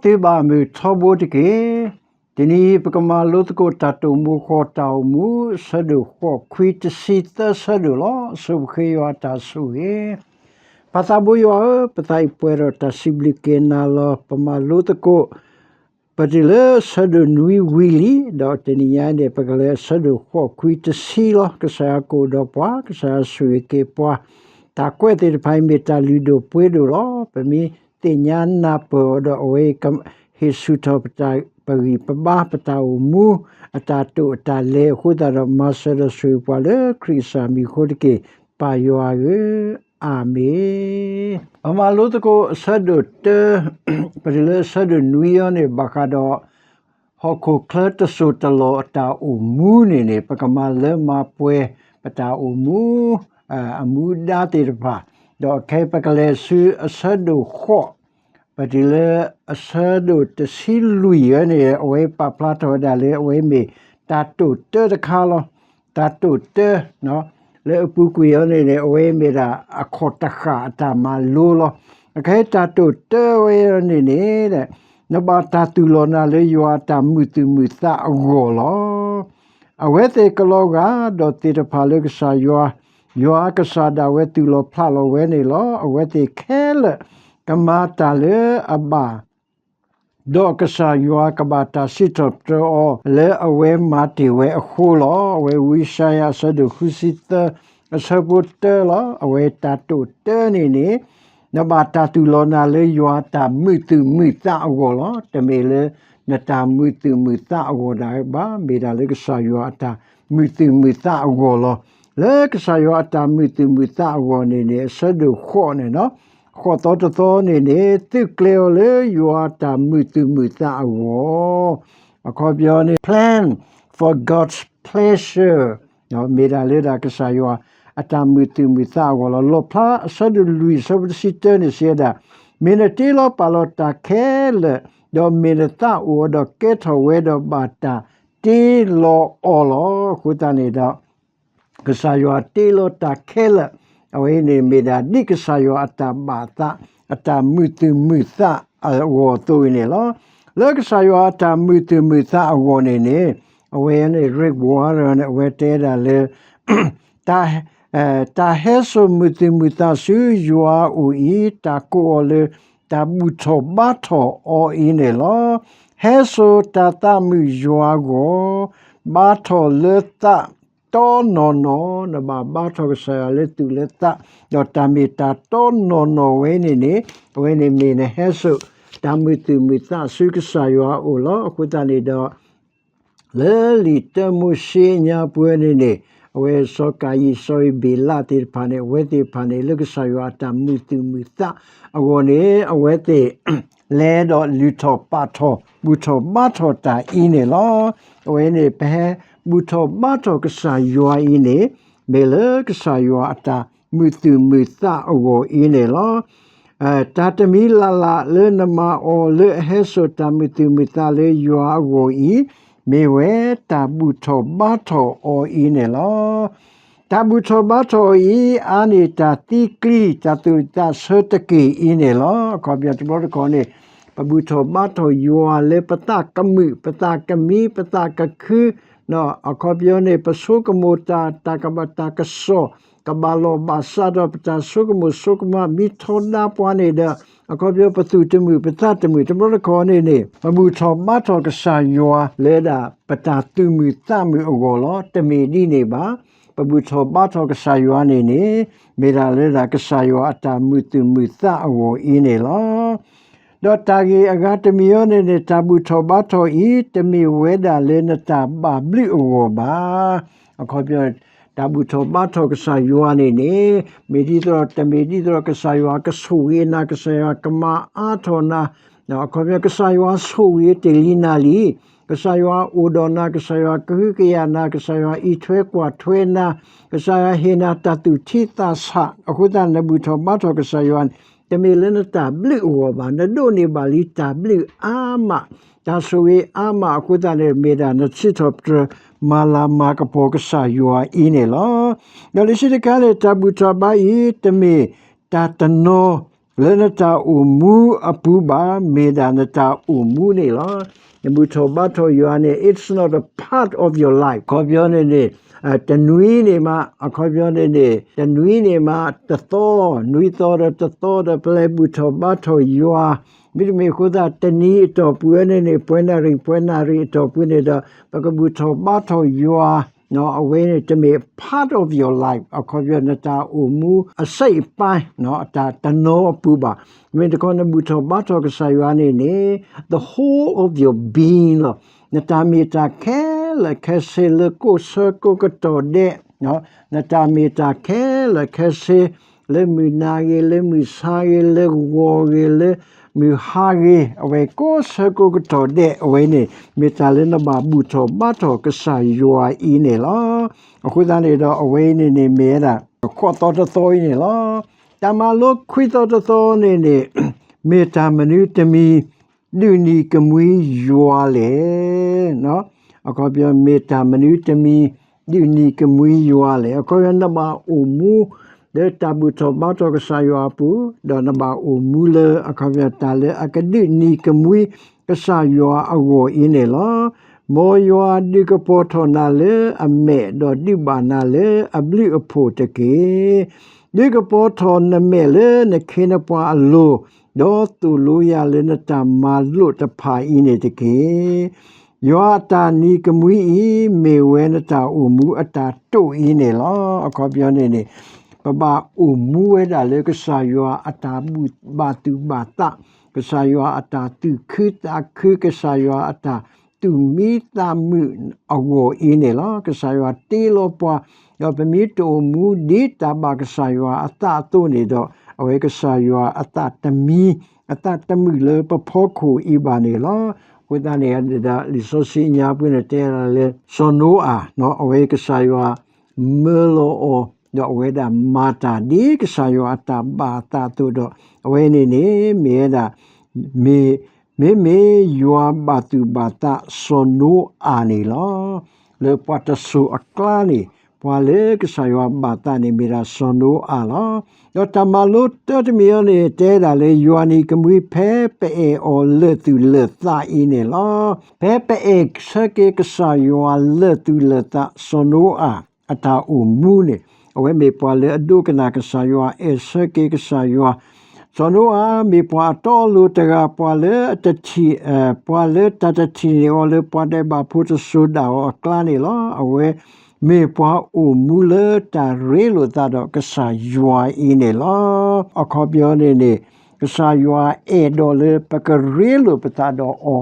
သုဘၣ်မုၢ်ထီဘိတက့ၢ်. တနံၤအံၤ ပကမၤလိသကိးတၢ်တိာ်မိၤဃီၤတၢ်အိၣ်မူ အဆၢဒိၣ်ဃိးခွံတဆံသၢဆၢဒိၣ်လီၤ. အဆိပဃ့ယွၤအတၢ်ဆိၣ်ဂ့ၤ, ပၢ်သးဘိယွၤဧၢ, ပသးအံၤပှဲၤဒီးတၢ်စံးဘျုးက့ၤနၤလီၤ. ပမၤလိသကိး ပတုၤလၢအဆၢဒိၣ်နွံဝံၤလံ, ဒီးတနံၤညါန့ၣ် ပကလဲၤအဆၢဒိၣ်ဃိးခွံတဆံလီၤ. ကစၢ်ယွၤကအိၣ်ဒီးပှၤ, ကစၢ်ယွၤဆိၣ်ဂ့ၤက့ၤပှၤ, တၢ်ကွဲးသ့ၣ်တဖၣ်အံၤမ့ၢ်တၢ်လုၢ်ဒိၣ်ပှ့ၤဒိၣ်လီၤ. ပမ့ၢ်သ့ၣ်ညါနၢ်ပၢၢ်အီၤဒီးအဝဲအံၤ ဟ့ၣ်ဆူၣ်ထီၣ်ပတၢ်ပဂံၢ်ပဘါ ပတၢ်အိၣ်မူ အတၢ်တိာ်အတၢ်လဲၤအဃိသတးဒီး မၤစၢၤဒီးဆိၣ်ဂ့ၤပှၤလၢခရံာ်ကစၢ်မံၤအဃိတက့ၢ်. ပၢ်ယွၤဧၢ, အၤမ့ၣ်. ပမၤလိသကိးအဆၢဒိၣ်တၢ, ပတုၤလၢအဆၢဒိၣ်နွံအံၤန့ၣ် ဘၣ်ဃးဒီး ဟီၣ်ခိၣ်ချၢတစိၢ်တလီၢ်အတၢ်အိၣ်မူန့ၣ်န့ၣ် ပကမၤလၢမၤပှဲၤ ပတၢ်အိၣ်မူ အမူဒါသ့ၣ်တဖၣ်, ဒီးခဲအံၤပကလဲၤဆူအဆၢဒိၣ်ဃိး, ပတုၤလၢအဆၢဒိၣ်တဆံလွံၢ်အံၤန့ၣ် အဝဲပာ်ဖျါထီၣ်ဝဲဒၣ်လၢအဝဲမ့ၢ်တၢ်တိာ်တၢတခါလီၤ. တၢ်တိာ်တၢ လၢအပူၤကွံာ်အံၤန့ၣ်န့ၣ် အဝဲမ့ၢ်ဒၣ်အခီၣ်တဃၣ်အတၢ်မၤလိလီၤ. အခဲအံၤတၢ်တိာ်တၢဝဲအံၤန့ၣ်န့ၣ် နဘၣ်တၢ်သူၣ်လီၤနၤလၢယွၤအတၢ်မုာ်သူၣ်မုာ်သးအဂီၢ်လီၤ. အဝဲသ့ၣ်ကလီၤဂာ်ဒီးသ့ၣ်တဖၣ်လၢကစၢ်ယွၤ, ယွၤကစၢ်ဒၣ်ဝဲသူၣ်လီၤဖျးလီၤဝဲန့ၣ်လီၤ. အဝဲသ့ၣ်ခဲလၢာ်ကမၤတၢ်လၢအဘၣ် ဒီးကစၢ်ယွၤကဘၣ်တၢ်စံးထီၣ်ပတြၢၤအီၤ လၢအဝဲမၤတ့ၢ်ဝဲအဃိလီၤ. အဝဲဝံယၡါယၤအဆၢဒိၣ်ဃုဆံသၢ အဆၢဖိတၢလီၤ. အဝဲတၢ်တိာ်တၢန့ၣ်န့ၣ် နဘၣ်တၢ်သူၣ်လီၤနၤလၢယွၤအတၢ်မုာ်သူၣ်မုာ်သးအဂီၢ်လီၤ. တမ့ၢ်လၢနတၢ်မုာ်သူၣ်မုာ်သးအဂီၢ်ဒၣ်ဘၣ်, မ့ၢ်ဒၣ်လၢကစၢ်ယွၤအတၢ်မုာ်သူၣ်မုာ်သးအဂီၢ်လီၤ. လၢကစၢ်ယွၤအတၢ်မုာ်သူၣ်မုာ်သးအဂီၢ်န့ၣ်န့ၣ် အဆၢဒိၣ်ဃိးန့ၣ်လီၤ. ဃိးသီတသီန့ၣ်န့ၣ် သုးကျဲၤအီၤလၢယွၤအတၢ်မုာ်သူၣ်မုာ်သးအဂီၢ်, အခီပညီန့ၣ် plan for God's pleasure မ့ၢ်ဒၣ်လၢဒၣ်ကစၢ်ယွၤအတၢ်မုာ်သူၣ်မုာ်သးအဂီၢ်လီၤ. လီၣ်ဖျါအဆၢဒိၣ်လွံၢ်အဆၢဖိတဆံတၢန့ၣ်စံးဝဲဒၣ်, မ့ၢ်နတ့လီၤပာ်လီၤတၢ်ခဲလၢာ်, ဒီးမ့ၢ်နသးအိၣ်အီၤဒီးကဲထီၣ်ဝဲဒီးဘၣ်တၢ်တ့လီၤအီၤလီၤ. အဃိသတးန့ၣ်ဒီး ကစၢ်ယွၤတ့လီၤတၢ်ခဲလၢာ်, အဝဲအံၤန့ၣ်မ့ၢ်ဒၣ်ဒ်ကစၢ်ယွၤအတၢ်ဘၣ်သး အတၢ်မုာ်သူၣ်မုာ်သးအဂီၢ်အသိးအံၤန့ၣ်လီၤ. လၢကစၢ်ယွၤအတၢ်မုာ်သူၣ်မုာ်သးအဂီၢ်န့ၣ်န့ၣ် အဝဲန့ၣ် Rick Warren န့ၣ် အဝဲတဲဒၣ်လၢ တၢ် တၢ်ဟဲစိာ်မုာ်သူၣ်မုာ်သးဆူယွၤအအိၣ်အံၤ တၢ်ကိးအီၤလၢ တၢ်ဘူၣ်ထီၣ်ဘါထီၣ်အီၤအံၤန့ၣ်လီၤ. ဟဲစိာ်တၢ်သးမုာ်ယွၤအဂီၢ်, ဘါထီၣ်လၢသးတီနီၢ်နီၢ်, နဘၣ်ဘါထီၣ်ကစၢ်ယွၤလၢသူၣ်လၢသး, ဒီးတၢ်မ့ၢ်တၢ်တီနီၢ်နီၢ်ဝဲန့ၣ်န့ၣ် အဝဲန့ၣ်မ့ၢ်နဟဲစိာ် တၢ်မုာ်သူၣ်မုာ်သးဆူကစၢ်ယွၤအအိၣ်လီၤ. အဃိသတးန့ၣ်ဒီး လၢလံာ်တၢမိၤၡ့ညါပှဲၤန့ၣ်န့ၣ် အဝဲစီၤကၤယံၣ် စီၤအ့ဘ့းလးသ့ၣ်တဖၣ်န့ၣ် အဝဲသ့ၣ်တဖၣ်န့ၣ် လၢကစၢ်ယွၤအတၢ်မုာ်သူၣ်မုာ်သးအဂီၢ်န့ၣ် အဝဲသ့ၣ် လဲၤဒီးလုၢ်ထီၣ်ပာ်ထီၣ် ဘူၣ်ထီၣ်ဘါထီၣ်တၢ်အံၤန့ၣ်လီၤ. အဝဲန့ၣ် ပဟဲဘူၣ်ထီၣ်ဘါထီၣ်ကစၢ်ယွၤအံၤန့ၣ် မ့ၢ်လၢကစၢ်ယွၤအတၢ်မုာ်သူၣ်မုာ်သးအဂီၢ်အံၤန့ၣ်လီၤ. တၢ်တမံၤလၢ်လၢ်လၢနမၤအီၤလၢအဟဲစိာ်တၢ်မုာ်သူၣ်မုာ်သးလၢယွၤအဂီၢ်အံၤ မ့ၢ်ဝဲတၢ်ဘူၣ်ထီၣ်ဘါထီၣ်အီၤအံၤန့ၣ်လီၤ. တၢ်ဘူၣ်ထီၣ်ဘါထီၣ်အံၤ အါန့ၢ်တၢ်သံကျံ တၢ်သူၣ်ဝံၣ်သးဆၢတက့ၢ်အံၤန့ၣ်လီၤ. အခီပညီတဘျီတခီၣ်န့ၣ် ပဘူၣ်ထီၣ်ဘါထီၣ်ယွၤလၢပသးကမုာ် ပသးကမံ ပသးကခု အခီပညီန့ၣ် ပဆိကမိၣ်တၢ် တၢ်ကဘၣ်တၢ်ကစီၣ် ကဘၣ်လီၢ်ဘၣ်စးဒီးပတၢ်ဆိကမိၣ်ဆိကမး မ့ၢ်ထီဒါပှၤန့ၣ်ဒီး အခီပညီပသူၣ်တမုာ်ပသးတမုာ် တဘျီတခီၣ်န့ၣ်န့ၣ် ပဘူၣ်ထီၣ်ဘါထီၣ်ကစၢ်ယွၤလၢဒၣ်ပတၢ်သူၣ်မုာ်သးမုာ်အဂီၢ်လီၤ. တမ့ၢ်ဒ်န့ၣ်ဘၣ်. ပဘူၣ်ထီၣ်ဘါထီၣ်ကစၢ်ယွၤန့ၣ်န့ၣ် မ့ၢ်ဒၣ်လၢဒၣ်ကစၢ်ယွၤအတၢ်မုာ်သူၣ်မုာ်သးအဂီၢ်အံၤန့ၣ်လီၤ. ဒီးတၢ်ဂ့ၢ်အဂၤတမံၤအံၤန့ၣ်န့ၣ် တၢ်ဘူၣ်ထီၣ်ဘါထီၣ်အံၤ တမ့ၢ်ဝဲဒၣ်လၢနတၢ်ဘၣ်ဘျုးအဂီၢ်ဘၣ်. အခီပညီ တၢ်ဘူၣ်ထီၣ်ဘါထီၣ်ကစၢ်ယွၤန့ၣ်န့ၣ် မ့ၢ်ဒ်သိး တမ့ၢ်ဒ်သိး ကစၢ်ယွၤကဆိၣ်ဂ့ၤနၤ ကစၢ်ယွၤကမၤအါထီၣ်နၤ အခီပညီ ကစၢ်ယွၤဆိၣ်ဂ့ၤတ့ၢ်လံနၤလံ ကစၢ်ယွၤအိၣ်ဒီးနၤ ကစၢ်ယွၤကဟုကယာ်နၤ ကစၢ်ယွၤအံးထွဲကွၢ်ထွဲနၤ ကစၢ်ယွၤဟ့ၣ်နၤတၢ်သူၣ်ထံသးဆး အဃိသတး နဘူၣ်ထီၣ်ဘါထီၣ်ကစၢ်ယွၤန့ၣ် တမ့ၢ်လၢနတၢ်ဘျုးအဂီၢ်ဘၣ် နဒိးန့ၢ်ဘၣ်လံတၢ်ဘျုးအါမး တၢ်ဆိၣ်ဂ့ၤအါမး အဃိသတးန့ၣ် မ့ၢ်ဒၣ်နစံးထီၣ်ပတြၢၤ မၤလၤမၤကပီၤကစၢ်ယွၤအံၤန့ၣ်လီၤ. ဒီးလံာ်စီဆှံတခါန့ၣ် တၢ်ဘူၣ်ထီၣ်ဘါအံၤ တမ့ၢ်တၢ်တနီၤ လၢနတၢ်အိၣ်မူအပူၤဘၣ်, မ့ၢ်ဒၣ်နတၢ်အိၣ်မူန့ၣ်လီၤ. နဘူၣ်ထီၣ်ဘါထီၣ်ယွၤန့ၣ် it's not a part of your life. အခီပညီန့ၣ်န့ၣ် တနွံန့ၣ်မး, အခီပညီန့ၣ်န့ၣ် တနွံန့ၣ်မး တသီ, နွံသီဒီးတသီဒီး ပလဲၤဘူၣ်ထီၣ်ဘါထီၣ်ယွၤ, မ့တမ့ၢ်အဃိသတး တနံၤအတီၢ်ပူၤန့ၣ်န့ၣ် ပှဲၤနၣ်ရံၣ် ပှဲၤနၣ်ရံၣ်အတီၢ်ပူၤန့ၣ်ဒီး ပကဘူၣ်ထီၣ်ဘါထီၣ်ယွၤ အဝဲန့ၣ်တမ့ၢ် part of your life, အခီပညီနတၢ်အိၣ်မူ အစိတ်အပိုင်း တၢ်တနီၤအပူၤဘၣ်. မ့ၢ်တခီနဘူၣ်ထီၣ်ဘါထီၣ်ကစၢ်ယွၤန့ၣ်န့ၣ် the whole of your being လီၤ. နတၢ်မ့ၢ်တၢ်ခဲလၢာ်ခဲဆ့လၢကိးဆၢကိးကတီၢ်ဒဲး, နတၢ်မ့ၢ်တၢ်ခဲလၢာ်ခဲဆ့ လၢမုၢ်နၤဂ့ၤ, လၢမုၢ်ဆါဂ့ၤ, လၢဂီၤဂ့ၤ, လၢမုၢ်ဟါဂ့ၤ, အဝဲကိးဆၢကိးကတီၢ်ဒဲး အဝဲန့ၣ် မ့ၢ်တၢ်လၢနဘၣ်ဘူၣ်ထီၣ်ဘါထီၣ်ကစၢ်ယွၤအံၤန့ၣ်လီၤ. အဃိသတးန့ၣ်ဒီး အဝဲအံၤန့ၣ်န့ၣ် မ့ၢ်ဝဲဒၣ် ဃိးသီတသီအံၤန့ၣ်လီၤ. တၢ်မၤလိခွံသီတသီန့ၣ်န့ၣ် မ့ၢ်တၢ်မနုၤတမံၤ ဒုးနံၤကမှံယွၤလဲၣ်. အခီပညီ မ့ၢ်တၢ်မနုၤတမံၤ ဒုးနံၤကမှံယွၤလဲၣ်. အခီပညီ နဘၣ်အိၣ်မူ လၢတၢ်ဘူၣ်ထီၣ်ဘါထီၣ်ကစၢ်ယွၤအပူၤ, ဒီးနဘၣ်အိၣ်မူလၢ အခီပညီ တၢ်လၢအကဒုးနံၤကမှံကစၢ်ယွၤအဂီၢ်အံၤန့ၣ်လီၤ. မ်ယွၤဒုးကပီၤထီၣ်နၤလၢအမဲာ်, ဒီးဒုးဘၣ်နၤလၢအဘျုးအဖှိၣ်တက့ၢ်. ဒုးကပီၤထီၣ်နမဲာ်လၢနခ့နပှၤအလိၤ, ဒီးသိၣ်လိယၤလၢနတၢ်မၤလိာ်တဖၣ်အံၤန့ၣ်တက့ၢ်. ယွၤအတၢ်နံၤကမှံအံၤ မ့ၢ်ဝဲနတၢ်အိၣ်မူအတၢ်တိာ်အံၤန့ၣ်လီၤ. အခီပညီန့ၣ်န့ၣ် ပဘၣ်အိၣ်မူဝဲဒၣ်လၢကစၢ်ယွၤအတၢ်ဘၣ်သူၣ်ဘၣ်သး, ကစၢ်ယွၤအတၢ်သူၣ်ခုသးခု, ကစၢ်ယွၤအတၢ်သူၣ်မံသးမုာ်အဂီၢ်အံၤန့ၣ်လီၤ. ကစၢ်ယွၤတ့လီၤပှၤ, ဒီးပမ့ၢ်တအိၣ်မူဒ်တၢ်ဘၣ်ကစၢ်ယွၤအသးအသိးန့ၣ်ဒီး အဝဲကစၢ်ယွၤအသးတမံ အသးတမုာ်လၢပဖီခိၣ်အံၤဘၣ်န့ၣ်လီၤ. အဃိသတးန့ၣ်ဒီး လံာ်စီဆှံညါပှဲၤန့ၣ်တဲဒၣ်လၢ စီၤနိအၤ အဝဲကစၢ်ယွၤ မၢလီၤအီၤ, ဒီးအဝဲဒၣ်မၤတၢ်ဒ်ကစၢ်ယွၤအတၢ်ဘၣ်အသးအသိးဒီး အဝဲန့ၣ်န့ၣ် မ့ၢ်ဝဲဒၣ် မ့မ့ၢ် မ့မ့ၢ်ယွၤဘၣ်သူၣ်ဘၣ်သးစီၤနိအၤန့ၣ်လီၤ. လၢပှၤတစိၤအကျါန့ၣ် ပှၤလၢကစၢ်ယွၤဘၣ်သးန့ၣ်မ့ၢ်ဒၣ်စီၤနိအၤလီၤ. ဒီးတၢ်မၤလိတၢတမံၤအံၤန့ၣ် တဲဒၣ်လၢယွၤနံၤကမှံဖဲပအဲၣ်အီၤလၢာ်သူၣ်လၢာ်သးအံၤန့ၣ်လီၤ. ဖဲပအဲၣ်ဆၢက့ၤကစၢ်ယွၤလၢာ်သူၣ်လၢာ်သး စီၤနိအၤ အတၢ်အိၣ်မူန့ၣ် အဝဲမ့ၢ်ပှၤလၢအဒိကနၣ်ကစၢ်ယွၤ အဲၣ်ဆၢက့ၤကစၢ်ယွၤ, စီၤနိအၤမ့ၢ်ပှၤအတီအလိၤတဂၤ ပှၤလၢအတထံၣ် ပှၤလၢတၢ်တထံၣ်န့ၢ်အီၤလၢပှၤဒဲးဘးဖိတစိၤဒၣ်အီၤအကျါန့ၣ်လီၤ. အဝဲမ့ၢ်ပှၤအိၣ်မူလၢတၢ်ရ့လိာ်သးဒီးကစၢ်ယွၤအံၤန့ၣ်လီၤ. အခီပညီန့ၣ်န့ၣ် ကစၢ်ယွၤအဲၣ်ဒိးလၢပကရ့လိာ်ပသးဒီးအီၤ,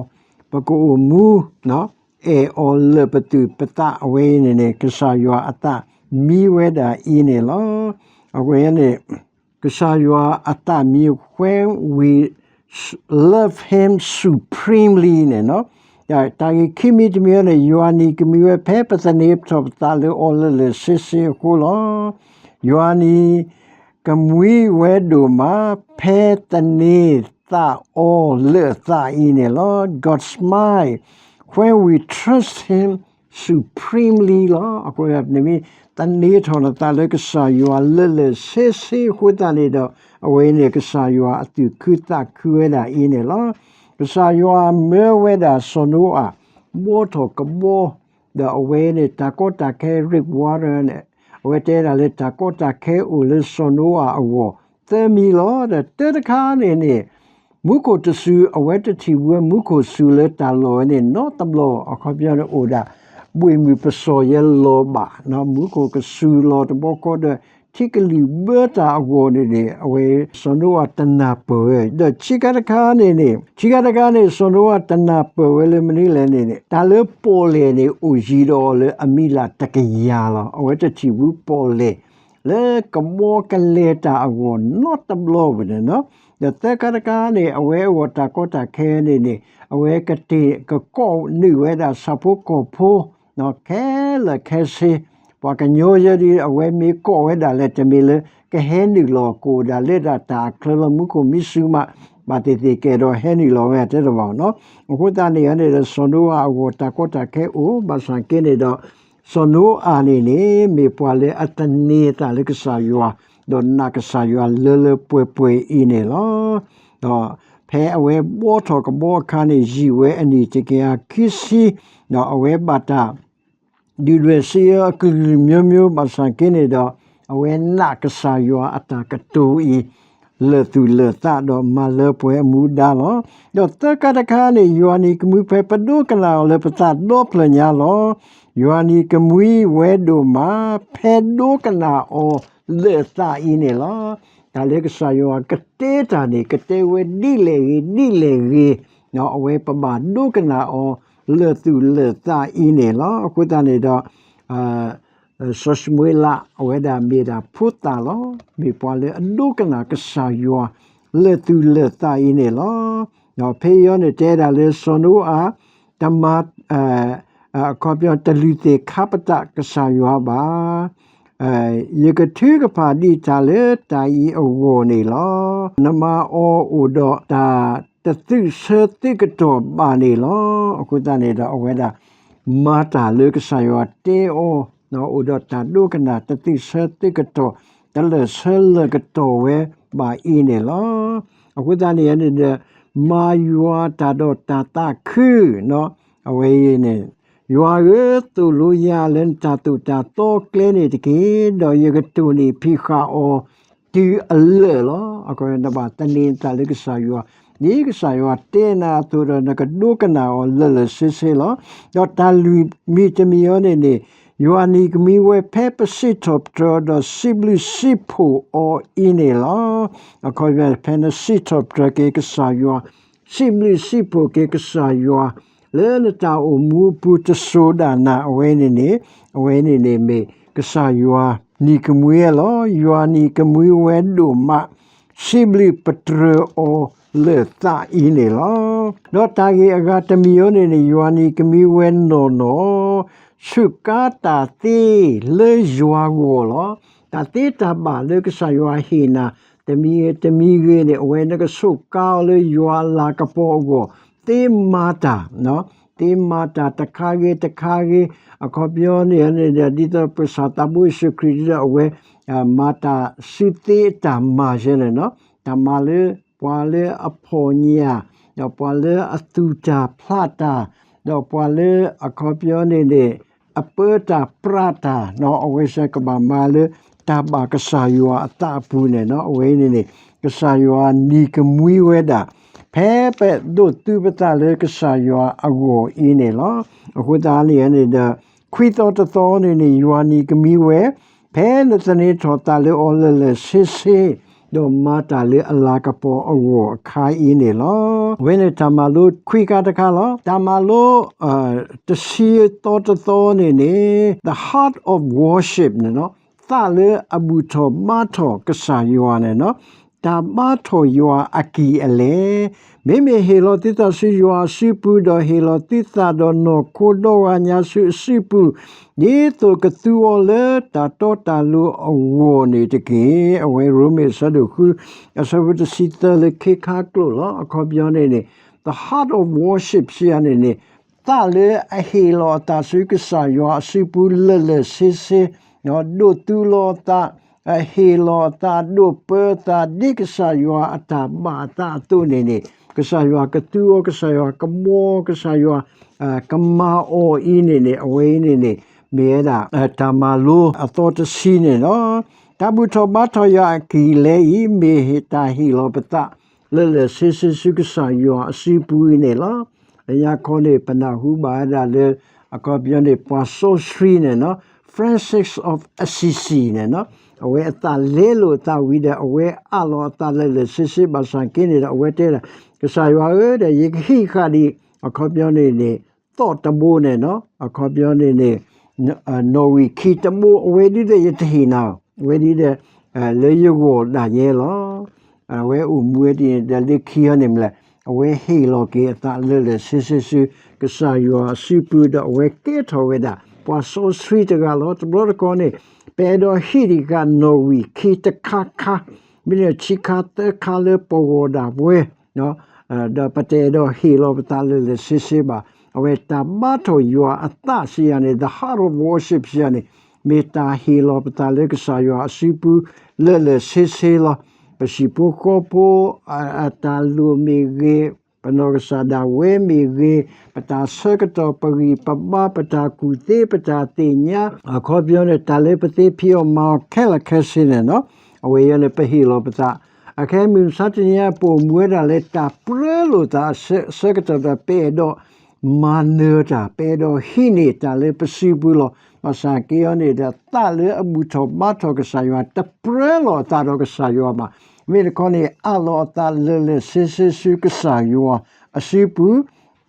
ပကအိၣ်မူ အဲၣ်အီၤလၢာ်ပသူၣ်ပသး အဝဲအံၤန့ၣ်န့ၣ် ကစၢ်ယွၤအသးမံဝဲဒၣ်အံၤန့ၣ်လီၤ. အဝဲန့ၣ် ကစၢ်ယွၤအသးမံ when we love him supremely န့ၣ်, တၢ်ဂ့ၢ်ခံမံၤတမံၤန့ၣ် ယွၤနံၤကမှံဝဲဖဲပသန့ၤထီၣ်ပသးလၢအီၤလၢာ်လၢာ်ဆ့ဆ့အဃိလီၤ. ယွၤနံၤကမှံဝဲဒိၣ်မး ဖဲသန့ၤသးအီၤလၢာ်အသးအံၤန့ၣ်လီၤ. God smile when we trust him supremely လီၤ. အဃိ နမ့ၢ်သန့ၤထီၣ်နသးလၢကစၢ်ယွၤလၢာ်လၢာ်ဆ့ဆ့အဃိသတးန့ၣ်ဒီး အဝဲန့ၣ်ကစၢ်ယွၤအသူၣ်ခုသးခုဝဲဒၣ်အံၤန့ၣ်လီၤ. ကစၢ်ယွၤမၢဝဲဒၣ်စီၤနိအၤ ဘှီထီၣ်ကဘီ ဒီးအဝဲန့ၣ် တၢ်ကီတၢ်ခဲ rainwater န့ၣ် အဝဲတဲဒၣ်လၢတၢ်ကီတၢ်ခဲအိၣ်လၢစီၤနိအၤအဂီၢ် သၢမံၤလီၤ. ဒီးတၢတခါန့ၣ်န့ၣ် မူခိၣ်တစူၤ အဝဲတထံၣ်ဝဲမူခိၣ်စူၤလၢတၢ်လီၢ်ဝဲန့ၣ် နီတဘျီ အခီပညီန့ၣ်အိၣ်ဒၣ် ဘှ့ၣ်မုၢ်ပစီၣ်ယဲလီၤဘၣ် မူခိၣ်ကစူၤလီၤတဘျီဃီဒီး ထံကလုၢ်ဘၢတၢ်အဂီၢ်န့ၣ်န့ၣ် အဝဲစီၤနိအၤတနၢ်ပၢၢ်ဝဲ ဒီးဆံးခါတခါန့ၣ်န့ၣ် ဆံးခါတခါန့ၣ် စီၤနိအၤတနၢ်ပၢၢ်ဝဲလၢမနုၤလဲၣ်န့ၣ်န့ၣ် တၢ်လၢပီၣ်လဲၣ်န့ၣ် အိၣ်ယံၤဒီးအီၤလၢအမံၤလၢ်တကယၤလီၤ. အဝဲတထံၣ်ဝဲပီၣ်လဲၣ် လၢကဘီကလဲၤတၢ်အဂီၢ်နီတဘျီဘၣ်န့ၣ်လီၤ. ဒီးသၢခါတခါန့ၣ် အဝဲအဂီၢ်တၢ်ကီတၢ်ခဲန့ၣ်န့ၣ် အဝဲကတ့ၢ်ကကိးနုာ်ဝဲဒၣ်ဆၣ်ဖိကီၢ်ဖိ ခဲလၢာ်ခဲဆ့ ပှၤကညီယဲဒ် အဝဲမ့ၢ်ကိးဝဲဒၣ်လဲာ် တမ့ၢ်လၢကဟဲနုာ်လီၤ ကအိၣ်ဒၣ်လၢဒၣ်တၢ်အချၢလီၤ မူခိၣ်မံစူၤမး ဘၣ်သ့ၣ်သ့ၣ်ကအဲၣ်ဒိးဟဲနုာ်လီၤဝဲတဲတဘၣ်နီၤ. အဃိသတးန့ၣ်န့ၣ်ဒီး စီၤနိအၤအဂီၢ်တၢ်ကီတၢ်ခဲအိၣ် ဘၣ်ဆၣ်က့န့ၣ်ဒီး စီၤနိအၤန့ၣ်န့ၣ် မ့ၢ်ပှၤလၢအသန့ၤအသးလၢကစၢ်ယွၤ ဒီးနာ်ကစၢ်ယွၤလၢလၢပှဲၤပှဲၤအံၤန့ၣ်လီၤ. ဒီးဖဲအဝဲဘှီထီၣ်ကဘီအခါန့ၣ် ယံာ်ဝဲအနံၣ်တကယၤခံဆံ, ဒီးအဝဲဘၣ်တၢ် ဒုၣ်ဒွဲၣ်စံးအၢအကလုာ်ကလုာ်မျိုးမျိုး ဘၣ်ဆၣ်က့န့ၣ်ဒီး အဝဲနာ်ကစၢ်ယွၤအတၢ်ကတိၤအံၤ လၢာ်သူၣ်လၢာ်သးဒီးမၤလၢပှဲၤအမူဒါလီၤ. ဒီးသၢခါတခါန့ၣ် ယွၤနံၤကမှံဖဲပဒိကနၣ်အီၤလၢပသးဒီဖျၢၣ်ညါလီၤ. ယွၤနံၤကမှံဝဲဒိၣ်မး ဖဲဒိကနၣ်အီၤလၢာ်သးအံၤန့ၣ်လီၤ. တၢ်လၢကစၢ်ယွၤကတဲတၢ်န့ၣ် ကတဲဝဲဒ်လဲၣ်ဂ့ၤ ဒ်လဲၣ်ဂ့ၤ, အဝဲပဘၣ်ဒိကနၣ်အီၤလၢာ်သူၣ်လၢာ်သးအံၤန့ၣ်လီၤ. အဃိသတးန့ၣ်ဒီး စီၤၡမူၤအ့လး အဝဲဒၣ်မ့ၢ်ဒၣ်ဖိသၣ်လီၤ. မ့ၢ်ပှၤလၢအဒိကနၣ်ကစၢ်ယွၤ လၢာ်သူၣ်လၢာ်သးအံၤန့ၣ်လီၤ. ဒီးဖဲအံၤန့ၣ်တဲဒၣ်လၢစီၤနိအၤ တမၤ အခီပညီ တလုၢ်သ့ၣ်ခါပတာ်ကစၢ်ယွၤဘၣ်. ယကထုကဖၣ်ဒံးတၢ်လၢတၢ်အံၤအဂီၢ်န့ၣ်လီၤ. နမၤအီၤအိၣ်ဒီးတၢ်တသုးဆၢသုးကတီၢ်ဘၣ်န့ၣ်လီၤ. အဃိသတးန့ၣ်ဒီးအဝဲဒၣ် မၤတၢ်လၢကစၢ်ယွၤတဲအီၤ အိၣ်ဒီးတၢ်ဒိကနၣ်တသုးဆၢသုးကတီၢ် တလၢာ်ဆၢလၢာ်ကတီၢ်ဝဲဘၣ်အံၤန့ၣ်လီၤ. အဃိသတးန့ၣ်န့ၣ်ဒီး မၤယွၤတၢ်ဒီးတၢ်သးခု အဝဲအံၤန့ၣ် ယွၤဧၢ, သိၣ်လိယၤလၢနတၢ်သိၣ်တၢ်သီကျဲန့ၣ်တက့ၢ်. ဒီးယကတိၢ်နီၣ်ဖံးဃာ်အီၤ တုၤအလၢာ်လီၤ. အဃိနဘၣ်သန့ၤနသးလၢကစၢ်ယွၤ, ဒ်ကစၢ်ယွၤတဲနၤအသိးဒီး နကဒိကနၣ်အီၤလၢလၢာ်ဆ့ဆ့လီၤ. ဒီးတၢ်လွံၢ်မံၤတမံၤအံၤန့ၣ်န့ၣ် ယွၤနံၤကမှံဝဲ ဖဲပစံးထီၣ်ပတြၢၤဒီးစံးဘျုးစံးဖှိၣ်အီၤအံၤန့ၣ်လီၤ. အခီပညီ ဖဲနစံးထီၣ်ပတြၢၤက့ၤကစၢ်ယွၤ, စံးဘျုးစံးဖှိၣ်က့ၤကစၢ်ယွၤ လၢနတၢ်အိၣ်မူအပူၤတစိၤဒၣ်နၤ အဝဲန့ၣ်န့ၣ်, အဝဲန့ၣ်န့ၣ်မ့ၢ်ကစၢ်ယွၤနံၤကမှံဝဲလီၤ. ယွၤနံၤကမှံဝဲဒိၣ်မး စံးဘျုးပတြၢၤအီၤလၢာ်သးအံၤန့ၣ်လီၤ. ဒီးတၢ်ဂ့ၢ်အဂၤတမံၤအံၤန့ၣ်န့ၣ် ယွၤနံၤကမှံဝဲနီၢ်နီၢ် စူးကါတၢ်သ့လၢယွၤဂီၢ်လီၤ. တၢ်သ့တၢ်ဘၣ်လၢကစၢ်ယွၤဟ့ၣ်နၤ တမံၤဂ့ၤတမံၤဂ့ၤန့ၣ် အဝဲနကစူးကါအီၤလၢယွၤအလၤကပီၤအဂီၢ်, သ့မၤတၢ် သ့မၤတၢ်တခါဂ့ၤတခါဂ့ၤ, အခီပညီန့ၣ်န့ၣ် ဒ်သိးပကစၢ်သးဘိယ့ၣ်ၡူးခရံာ်ဒ်ဒီးအဝဲ မၤတၢ်စုသ့အတၢ်မၤယဲန့ၣ်လီၤ. တၢ်မၤလၢပှၤလၢအဖှီၣ်ညၣ်, ဒီးပှၤလၢအသူၣ်တၢ်ဖျးတၢ်, ဒီးပှၤလၢအခီပညီန့ၣ်န့ၣ် အပၢတၢ်ပြးတၢ်, အဝဲစ့ၢ်ကဘၣ်မၤလၢတၢ်ဘၣ်ကစၢ်ယွၤအသးအပူၤန့ၣ်လီၤ. အဝဲအံၤန့ၣ်န့ၣ် ကစၢ်ယွၤနံၤကမှံဝဲဒၣ် ဖဲပဒိးသူပသးလၢကစၢ်ယွၤအဂီၢ်အံၤန့ၣ်လီၤ. အဃိသတးန့ၣ်န့ၣ်ဒီး ခွံသီတသီန့ၣ်န့ၣ် ယွၤနံၤကမှံဝဲ ဖဲနသန့ၤထီၣ်သးလၢအီၤလၢလၢာ်ဆ့ဆ့, ဒီးမၤတၢ်လၢအလၤကပီၤအဂီၢ်အခါအံၤန့ၣ်လီၤ. အဝဲန့ၣ်တၢ်မၤလိခွံခါတခါလီၤ. တၢ်မၤလိ တဆံသီတသီန့ၣ်န့ၣ် The Heart of Worship န့ၣ်လီၤ. သးလၢအဘူၣ်ထီၣ်ဘါထီၣ်ကစၢ်ယွၤန့ၣ်လီၤ. တၢ်ဘါထီၣ်ယွၤအကံၢ်အလဲ, မ့မ့ၢ်ဟ့ၣ်လီၤသုသးဆူယွၤအစုပူၤ, ဒီးဟ့ၣ်လီၤသုသးဒီးနီၢ်ခိဒီဂၤညါဆူအစုပူၤ, ဒ်သိးကသူအီၤလၢတၢ်တီတၢ်လိၤအဂီၢ်န့ၣ်တက့ၢ်. အဝဲရိမ့ၤအဆၢဒိၣ်ဃု အဆၢဖိတဆံသၢလၢခံခါကျိာ်လီၤ. အခီပညီန့ၣ်န့ၣ် The Heart of Worship စံးယၤန့ၣ်န့ၣ် သးလၢအဟ့ၣ်လီၤအသးဆူကစၢ်ယွၤအစုပူၤလၢလၢာ်ဆ့ဆ့, ဒိးသူလီၤအသး, ဟ့ၣ်လီၤအသး, ဒိးပၢအသး ဒ်ကစၢ်ယွၤအတၢ်ဘၣ်အသးအသိးန့ၣ်န့ၣ် ကစၢ်ယွၤကသူအီၤ, ကစၢ်ယွၤကဘှီ, ကစၢ်ယွၤကမၤအီၤအံၤန့ၣ်န့ၣ် အဝဲအံၤန့ၣ်န့ၣ် မ့ၢ်ဝဲဒၣ် တၢ်မၤလိအသီတဆံန့ၣ်လီၤ. တၢ်ဘူၣ်ထီၣ်ဘါထီၣ်ယွၤအကံၢ်အလဲအံၤ မ့ၢ်တၢ်ဟ့ၣ်လီၤပသး လၢလၢာ်ဆ့ဆ့ဆူကစၢ်ယွၤအစုပူၤအံၤန့ၣ်လီၤ. လၢညါခီန့ၣ် ပနၢ်ဟူဘၣ်ဝဲဒၣ်လၢ အခီပညီန့ၣ် ပှၤစီဆှံန့ၣ်လီၤ, Francis of Assisi န့ၣ်လီၤ. အဝဲအသးလဲလိာ်အသးဝံၤဒီး အဝဲအးလီၤအသးလၢလၢာ်ဆ့ဆ့ဘၣ်ဆၣ်က့န့ၣ်ဒီး အဝဲတဲဒၣ် ကစၢ်ယွၤဧၢ, ဒီးယကဟံးဃာ်ဒံး အခီပညီန့ၣ်န့ၣ် သီၣ်တဘိန့ၣ်လီၤ. အခီပညီန့ၣ်န့ၣ် နီၣ်ဝံာ်ခံတဘိ အဝဲဒ်ဒီးယတဟ့ၣ်နၤ, အဝဲဒ်ဒီး လၢယဂီၢ်ဒၣ်ယဲလီၤ. အဝဲအိၣ်မူဝဲဒ်န့ၣ်ဒီး လၢခံအံၤန့ၣ်မ့ၢ်လဲၣ်, အဝဲဟ့ၣ်လီၤက့ၤအသးလၢလၢာ်ဆ့ဆ့ဆူ ကစၢ်ယွၤအစုပူၤဒီး အဝဲကဲထီၣ်ဝဲဒၣ် ပှၤစီဆှံတဂၤလီၤ. တဘျီတခီန့ၣ် ပအဲၣ်ဒိးဟံးဒံးဃာ်နီၣ်ဝံာ်ခံတခါခါ, မ့ၢ်န့ၣ်ဆံခါသၢခါလၢပဂီၢ်ဒၣ်ဝဲ ဒီးပတအဲၣ်ဒိးဟ့ၣ်လီၤပသးလၢလၢာ်ဆ့ဆ့ဘၣ်. အဝဲတၢ်ဘါထီၣ်ယွၤအသးစံးယၤန့ၣ် The Heart of Worship စံးယၤန့ၣ် မ့ၢ်တၢ်ဟ့ၣ်လီၤပသးလၢကစၢ်ယွၤအစုပူၤ လၢာ်လၢာ်ဆ့ဆ့လီၤ. ပဟံၣ်ဖိဃီဖိ အတၢ်လိၣ်မ့ၢ်ဂ့ၤ, ပနီၢ်ကစၢ်ဒၣ်ဝဲမ့ၢ်ဂ့ၤ, ပတၢ်ဆၢကတီၢ် ပဂံၢ်ပဘါ ပတၢ်ကူၣ်သ့ ပတၢ်သ့ၣ်ညါ အခီပညီန့ၣ် တၢ်လၢပသ့ဖံးအီၣ်မၤအီၣ်ခဲလၢာ်ခဲဆ့န့ၣ်နီၤ, အဝဲအံၤန့ၣ် ပဟ့ၣ်လီၤပသး အခဲမုၢ်မဆါတနံၤအံၤ ပအိၣ်မူဝဲဒၣ်လၢတၢ်ပြၢလိာ်သးအဆၢကတီၢ်ဒီး ပအဲၣ်ဒိးမၤနၢၤတၢ် ပအဲၣ်ဒိးဟံးန့ၢ်တၢ်လၢပစုပူၤလီၤ. ဘၣ်ဆၣ်က့ၤအီၤန့ၣ်ဒီး သးလၢအဘူၣ်ထီၣ်ဘါထီၣ်ကစၢ်ယွၤ တပြၢလိာ်အသးဒီးကစၢ်ယွၤဘၣ်. မ့ၢ်တခီန့ၣ် အးလီၤအသးလၢာ်လၢာ်ဆ့ဆ့ဆူကစၢ်ယွၤအစုပူၤ,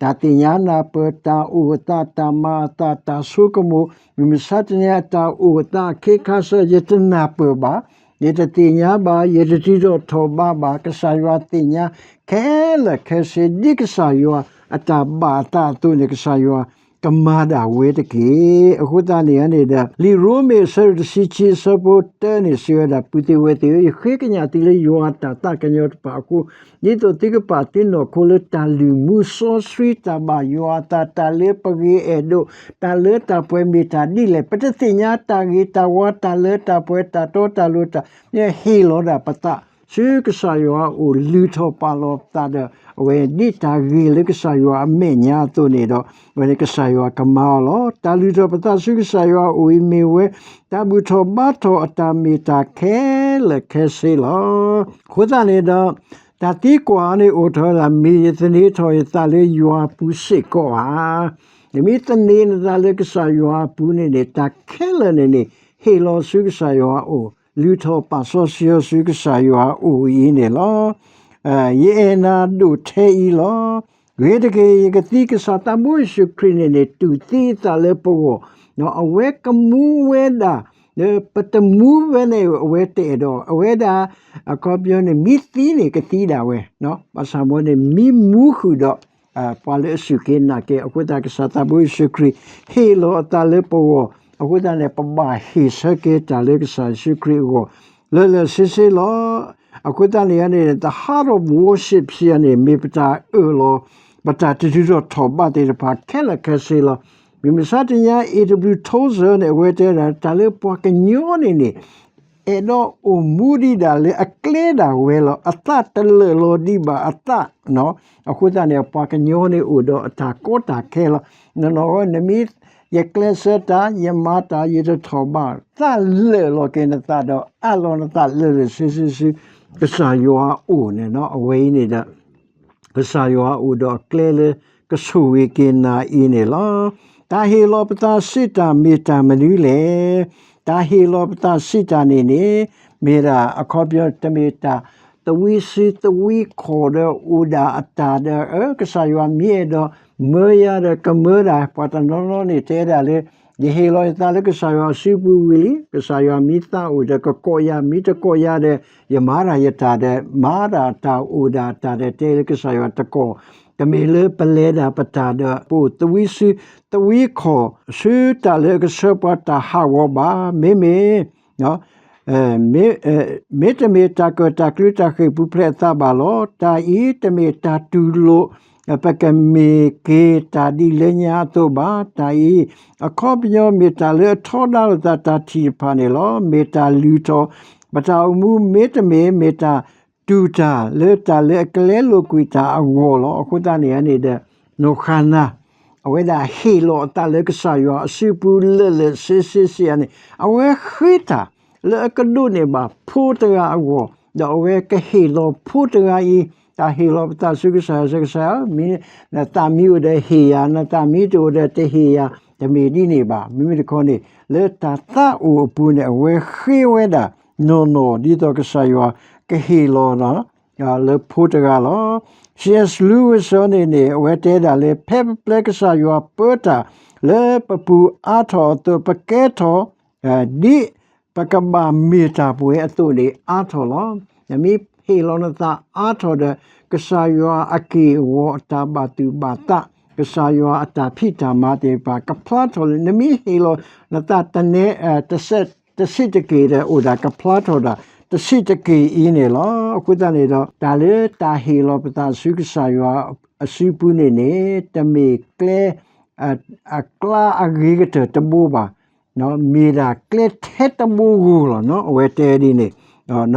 တၢ်သ့ၣ်ညါနၢ်ပၢၢ် တၢ်အိၣ်အသး တၢ်မၤအသး တၢ်ဆိကမိၣ် မုၢ်မဆါတနံၤအံၤ တၢ်အိၣ်အသးအခ့အခါဆၢ ယတနၢ်ပၢၢ်ဘၣ်, ယတသ့ၣ်ညါဘၣ်, ယတတုၤထီၣ်ထီၣ်ဘးဘၣ်, ကစၢ်ယွၤသ့ၣ်ညါခဲလၢာ်ခဲဆ့ ဒ်ကစၢ်ယွၤအတၢ်ဘၣ်အသးအသိးန့ၣ် ကစၢ်ယွၤကမၤဒၣ်ဝဲတက့ၢ်. အဃိသတးန့ၣ်န့ၣ်ဒီး လံာ်ရိမ့ၤအဆၢဒိၣ်တဆံခံအဆၢဖိတၢန့ၣ် စံးဝဲဒၣ် ပုၢ်သ့ၣ်ဝဲၢ်သ့ၣ်ဧၢ, ယဃ့ကညးသုလၢယွၤအတၢ်သးကညီၤတဖၣ်အဃိ, ဒ်သိးသုကပာ်သုနီၢ်ခိလၢတၢ်လုၢ်မူစီဆှံ တၢ်ဘၣ်ယွၤအသး တၢ်လၢပဂ့ၤအဲၣ်ဒိး တၢ်လၢတၢ်ပှဲၤမ့ၢ်တၢ်ဒ်လဲၣ်, ပတသ့ၣ်ညါတၢ်ဂ့ၤတၢ်ဝါ တၢ်လၢတၢ်ပှဲၤ တၢ်တီတၢ်လိၤ တၢ် ဟ့ၣ်လီၤဒၣ်ပသး ဆူကစၢ်ယွၤအအိၣ် လုၢ်ထီၣ်ပာ်လီၤပသးဒီး အဝဲဒ်တၢ်ဂ့ၤလၢကစၢ်ယွၤအမဲာ်ညါအသိးန့ၣ်ဒီး အဝဲန့ၣ်ကစၢ်ယွၤကမၤအီၤလီၤ. တၢ်လုၢ်ထီၣ်ပသးဆူကစၢ်ယွၤအအိၣ်အံၤမ့ၢ်ဝဲ တၢ်ဘူၣ်ထီၣ်ဘါထီၣ်အတၢ်မ့ၢ်တၢ်ခဲလၢာ်ခဲဆ့လီၤ. အဃိသတးန့ၣ်ဒီး တၢ်သံကွၢ်န့ၣ်အိၣ်ထီၣ်ဝဲဒၣ် မ့ၢ်ယသန့ၤထီၣ်ယသးလၢယွၤအပူၤစ့ၢ်ကီးဧါ. နမ့ၢ်သန့ၤနသးလၢကစၢ်ယွၤအပူၤန့ၣ်န့ၣ် တၢ်ခဲလၢာ်န့ၣ်န့ၣ် ဟ့ၣ်လီၤဆူကစၢ်ယွၤအအိၣ်, လုၢ်ထီၣ်ပာ်စီဆှံအီၤဆူကစၢ်ယွၤအအိၣ်အံၤန့ၣ်လီၤ. ယအဲၣ်နၤဒိၣ်ထဲအံၤလီၤ. ဂ့ၤတက့ၢ် ယကသံ ကစၢ်သးဘိယ့ၣ်ၡူးခရံာ်န့ၣ်န့ၣ် တူၢ်သံအသးလၢပဂီၢ်, အဝဲကမူဝဲဒၣ်, ပတမူဝဲန့ၣ် အဝဲတအဲၣ်ဒိး, အဝဲဒၣ် အခီပညီန့ၣ် မ့ၢ်သံန့ၣ်ကသံဒၣ်ဝဲ, ဘၣ်ဆၣ်မ့ၢ်န့ၣ် မ့ၢ်မူဃုာ်ဒီး ပှၤလၢအစူၢ်က့ၤနာ်က့ၤ အဃိသတး ကစၢ်သးဘိယ့ၣ်ၡူးခရံာ် ဟ့ၣ်လီၤအသးလၢပဂီၢ်, အဃိသတးန့ၣ် ပဘၣ်ဟ့ၣ်ဆၢက့ၤတၢ်လၢကစၢ်ယ့ၣ်ၡူးခရံာ်အဂီၢ် လၢာ်လၢာ်ဆ့ဆ့လီၤ. အဃိသတးန့ၣ်န့ၣ် the heart of worship စံးန့ၣ် မ့ၢ်ပတၢ်အၢၣ်လီၤ, ပတၢ်တတုၤထီၣ်ထီၣ်ဘးသ့ၣ်တဖၣ်ခဲလၢာ်ခဲဆ့လီၤ. မုၢ်မဆါတနံၤ A W Tozer န့ၣ် အဝဲတဲဒၣ် တၢ်လၢပှၤကညီန့ၣ်န့ၣ် အဲၣ်ဒိးအိၣ်မူဒံးဒၣ်လၢအကျဲဒၣ်ဝဲလီၤ. အသးတလၢာ်လီၤဒံးဘၣ်အသး, အဃိသတးန့ၣ် ပှၤကညီန့ၣ်အိၣ်ဒီးအတၢ်ကီတၢ်ခဲလီၤ. နနီၢ်ဝဲ နမ့ၢ် ယကျဲးစၢးတၢ်, ယမၤတၢ်, ယတထီၣ်ဘး, သးလၢာ်လီၤက့ၤနသးဒီး အးလီၤနသးလၢာ်လၢာ်ဆ့ဆ့ဆူ ကစၢ်ယွၤအအိၣ်န့ၣ်, အဝဲအံၤန့ၣ်ဒီး ကစၢ်ယွၤအိၣ်ဒီးအကျဲလၢကဆိၣ်ဂ့ၤက့ၤနၤအံၤန့ၣ်လီၤ. တၢ်ဟ့ၣ်လီၤပသးစံးတၢ်မ့ၢ်တၢ်မနုၤလဲၣ်. တၢ်ဟ့ၣ်လီၤပသးစံးတၢ်န့ၣ်န့ၣ် မ့ၢ်ဒၣ်အခီပညီ တမ့ၢ်တၢ်သဝံစုသဝံခီၣ်ဒီးအိၣ်ဒၣ်အတၢ်ဒီး ကစၢ်ယွၤမ့ၢ်အဲၣ်ဒိးမၢယၤဒီးကမၢဒၣ်, ပှၤတနီၤနီၤန့ၣ်တဲဒၣ်လၢ ယဟ့ၣ်လီၤယသးလၢကစၢ်ယွၤအစုပူၤဝံၤလံ, ကစၢ်ယွၤမ့ၢ်သးအိၣ်ဒီးကကိးယၤ, မ့ၢ်တကိးယၤဒီး ယမၤတၢ်ယတၢ်ဒီး မၤဒၣ်တၢ်အိၣ်ဒၣ်တၢ်ဒီး တဲလၢကစၢ်ယွၤတကိး, တမ့ၢ်လၢပလဲၤဒၣ်ပတၢ်ဒီး ပအိၣ်သဝံစုသဝံခီၣ် ဆူတၢ်လၢအကဆှၢပှၤတၢ်ဟးဂီၤဘၣ်. မ့မ့ၢ် မ့တမ့ၢ်တၢ်ကၢၣ်တၢ်ကျူတၢ်ဃ့ၢ်ပူၤဖျဲးအသးဘၣ်လီၤ. တၢ်အံၤတမ့ၢ်တၢ်တူၢ်လိာ် ပကမ့ၢ်က့ၤတၢ်ဒ်လၢညါအသိးဘၣ်. တၢ်အံၤ အခီပညီမ့ၢ်တၢ်လၢအထီဒါလိာ်သးတၢ်ထံၣ်တဖၣ်န့ၣ်လီၤ. မ့ၢ်တၢ်လုၢ်ထီၣ် ပတၢ်အိၣ်မူ မ့တမ့ၢ် မ့ၢ်တၢ်တူၢ်တၢ်လၢတၢ်လၢအကလဲလိာ်ကွံာ်တၢ်အဂီၢ်လီၤ. အဃိသတးန့ၣ်န့ၣ်ဒီး နီၢ်ဃၤနၤ အဝဲဒၣ်ဟ့ၣ်လီၤအသးလၢကစၢ်ယွၤအစုပူၤလၢာ်လၢာ်ဆ့ဆ့ဆံးန့ၣ် အဝဲဃ့တၢ်လၢအကဒိးန့ၢ်ဘၣ်ဖိတဂၤအဂီၢ်, ဒီးအဝဲကဟ့ၣ်လီၤဖိတဂၤအံၤ, တၢ်ဟ့ၣ်လီၤပသးဆူကစၢ်ယွၤ ကစၢ်ဧၢ, နသးမ့ၢ်အိၣ်ဒီးဟ့ၣ်ယၤ, နသးမ့ၢ်တအိၣ်ဒီးတဟ့ၣ်ယၤ, တမ့ၢ်ဒ်န့ၣ်ဘၣ်. မ့မ့ၢ်တခီန့ၣ် လၢတၢ်သးအိၣ်အပူၤန့ၣ် အဝဲဃ့ဝဲဒၣ်နီၢ်နီၢ် ဒ်သိးကစၢ်ယွၤကဟ့ၣ်လီၤ လၢဖိတဂၤလီၤ. C S Lewis န့ၣ်န့ၣ် အဝဲတဲဒၣ်လၢ ဖဲပပျဲကစၢ်ယွၤပၢတၢ်လၢပပူၤအါထီၣ်အသိး ပကဲထီၣ် ဒ်ပကဘၣ်မ့ၢ်တၢ်ပှဲၤအသိးန့ၣ် အါထီၣ်လီၤ. နမ့ၢ်ဟ့ၣ်လီၤနသးအါထီၣ်ဒီး ကစၢ်ယွၤအက့ၢ်အဂီၤအတၢ်ဘၣ်သူၣ်ဘၣ်သး, ကစၢ်ယွၤအတၢ်ဖံးတၢ်မၤသ့ၣ်တဖၣ် ကဖျါထီၣ်လၢ နမ့ၢ်ဟ့ၣ်လီၤနသးတနဲ တဆံးတက့ၢ်ဒီး အိၣ်ဒၣ်ကဖျါထီၣ်ဒၣ် တဆံးတက့ၢ်အံၤန့ၣ်လီၤ. အဃိသတးန့ၣ်ဒီး တၢ်လၢတၢ်ဟ့ၣ်လီၤပသးဆူကစၢ်ယွၤအစုပူၤန့ၣ်န့ၣ် တမ့ၢ်ကျဲ အကျါအဂ့ၤကတၢၢ်တဘိဘၣ်. မ့ၢ်ဒၣ်ကျဲထဲတဘိဧိၤလီၤ. အဝဲတဲဒ်န့ၣ်, တၢ်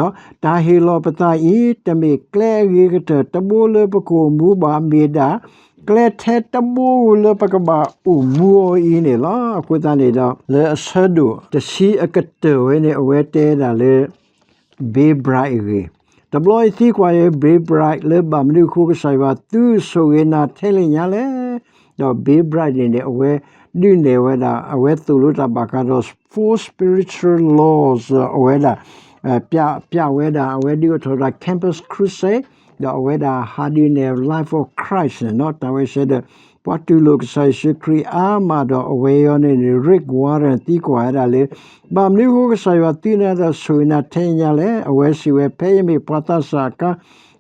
ဟ့ၣ်လီၤပသးအံၤ တမ့ၢ်ကျဲအဂ့ၤကတၢၢ်တဘိလၢပကအိၣ်မူဘၣ်, မ့ၢ်ဒၣ်ကျဲထဲတဘိဧိၤလၢပကဘၣ်အိၣ်မူအီၤအံၤန့ၣ်လီၤ. အဃိသတးန့ၣ်ဒီး လၢအဆၢဒိၣ်တဆံအကတၢၢ်ဝဲန့ၣ် အဝဲတဲဒၣ်လၢ Bill Bright အဂ့ၢ်, တဘျီအံၤသံကွၢ်အံၤ Bill Bright လၢဘၣ်မနုၤအဃိ ကစၢ်ယွၤသုဆိၣ်ဂ့ၤနၤထဲလဲၣ်ညါလဲၣ်. ဒီး Bill Bright န့ၣ်န့ၣ် အဝဲဒုးနဲၣ်ဝဲဒၣ် အဝဲသိၣ်လိတၢ်ဘၣ်ဃးဒီး four spiritual laws အဝဲဒၣ် ပျးဝဲဒၣ် အဝဲဒုးအိၣ်ထီၣ်ဝဲဒၣ် Campus Crusade ဒီးအဝဲဒၣ်ဟးဒုးနဲၣ် Life of Christ န့ၣ် တၢ်ဝဲဆဲးဒီး ပှၤတူၢ်လိာ်ကစၢ်ယ့ၣ်ၡူးခရံာ်အါမးဒီး အဝဲအံၤန့ၣ်န့ၣ် Rick Warren သံကွၢ်ဝဲဒၣ်လၢ ဘၣ်မနုၤအဃိ ကစၢ်ယွၤသုနၤဒီးဆိၣ်ဂ့ၤနၤထဲညါလဲၣ်. အဝဲစံးဝဲ ဖဲယမ့ၢ်ပှၤသးစၢ်အခါ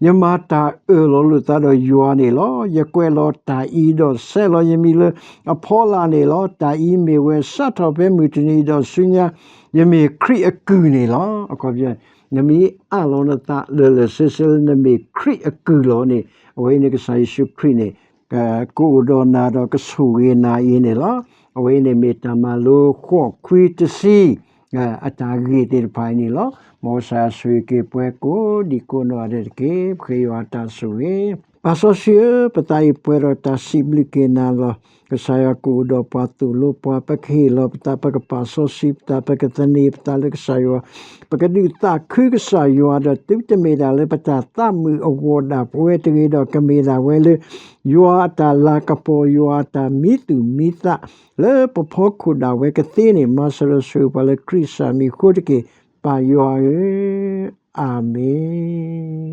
ယမၤတၢ်အၢၣ်လီၤလိာ်သးဒီးယွၤန့ၣ်လီၤ. ယကွဲးလီၤတၢ်အံၤဒီးဆဲးလီၤယမံၤလၢအဖီလာ်န့ၣ်လီၤ. တၢ်အံၤမ့ၢ်ဝဲစးထီၣ်ဖဲမုၢ်တနံၤဒီးဆူညါ ယမ့ၢ်ခရံာ်အကုၢ်န့ၣ်လီၤ. အခီပညီ နမ့ၢ်အၢၣ်လီၤနသးလၢာ်လၢာ်ဆ့ဆ့လၢနမ့ၢ်ခရံာ်အကုၢ်လီၤန့ၣ် အဝဲအံၤန့ၣ်ကစၢ်ယ့ၣ်ၡူးခရံာ်န့ၣ် ကအိၣ်ဒီးနၤဒီးကဆိၣ်ဂ့ၤနၤအံၤန့ၣ်လီၤ. အဝဲအံၤန့ၣ်မ့ၢ်တၢ်မၤလိဃိးခွံတဆံ အတၢ်ဂ့ၢ်သ့ၣ်တဖၣ်အံၤန့ၣ်လီၤ. မ်ကစၢ်ယွၤဆိၣ်ဂ့ၤက့ၤပှၤကိးဒံကိးနီၢ်ဂၤဒဲးတက့ၢ်. ပဃ့ယွၤအတၢ်ဆိၣ်ဂ့ၤ. ပၢ်စီဆှံဧၢ, ပသးအံၤပှဲၤဒီးတၢ်စံးဘျုးက့ၤနၤလီၤ. ကစၢ်ယွၤကအိၣ်ဒီးပှၤသိၣ်လိပှၤ, ပကဟ့ၣ်လီၤပသး, ပကပာ်စီဆှံပသး, ပကသန့ၤပသးလၢကစၢ်ယွၤ, ပကဒုးသးခုကစၢ်ယွၤဒီး သုတမ့ၢ်ဒၣ်လၢပတၢ်သးမုာ်အဂီၢ်ဒၣ်ပဝဲတဂ့ၤဒီး ကမ့ၢ်ဒၣ်ဝဲလၢ ယွၤအတၢ်လၤကပီၤ, ယွၤအတၢ်မံသူၣ်မံသး လၢပဖီခိၣ်ဒၣ်ဝဲကသ့န့ၣ် မၤစၢၤဒီးဆိၣ်ဂ့ၤပှၤလၢခရံာ်ကစၢ်မံၤအဃိတက့ၢ်, ပၢ်ယွၤဧၢ, အၤမ့ၣ်.